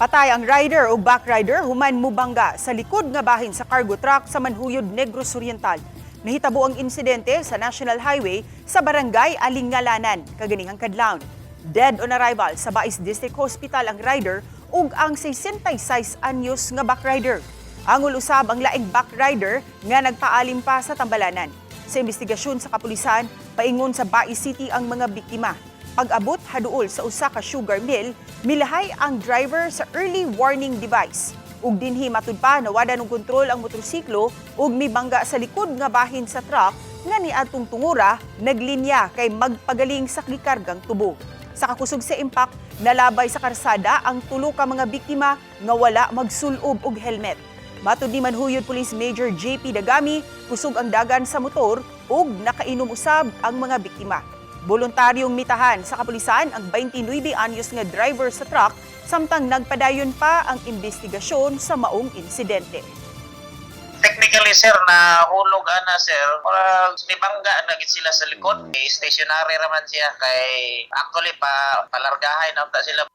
Patay ang rider o backrider human mubangga sa likod nga bahin sa cargo truck sa Manjuyod, Negros Oriental. Nahitabo ang insidente sa National Highway sa Barangay Alingalanan, kaganihang kadlawon. Dead on arrival sa Bais District Hospital ang rider ug ang 66 anyos nga backrider. Angol usab ang laing backrider nga nagpaalim pa sa tambalanan. Sa investigasyon sa kapulisan, paingon sa Bais City ang mga biktima. Pag-abot haduol sa usa ka sugar mill, milahay ang driver sa early warning device. Ug dinhi matud pa nawada og kontrol ang motorsiklo ug mibangga sa likod nga bahin sa truck nga niadtong tungura naglinya kay magpagaling sa gikargang tubo. Sa kakusog sa impact, nalabay sa karsada ang tulo ka mga biktima nga wala magsulob og helmet. Matud ni Manjuyod Police Major JP Dagami, kusog ang dagan sa motor ug nakainom usab ang mga biktima. Voluntaryong mitahan sa kapulisan ang 29 anyos nga driver sa truck samtang nagpadayon pa ang investigasyon sa maong insidente. Technically, sir, na hulog ana, sir. Murag nibangga na gid sila sa likod. Eh, stationary raman siya kay actually pa palargahay na unta sila.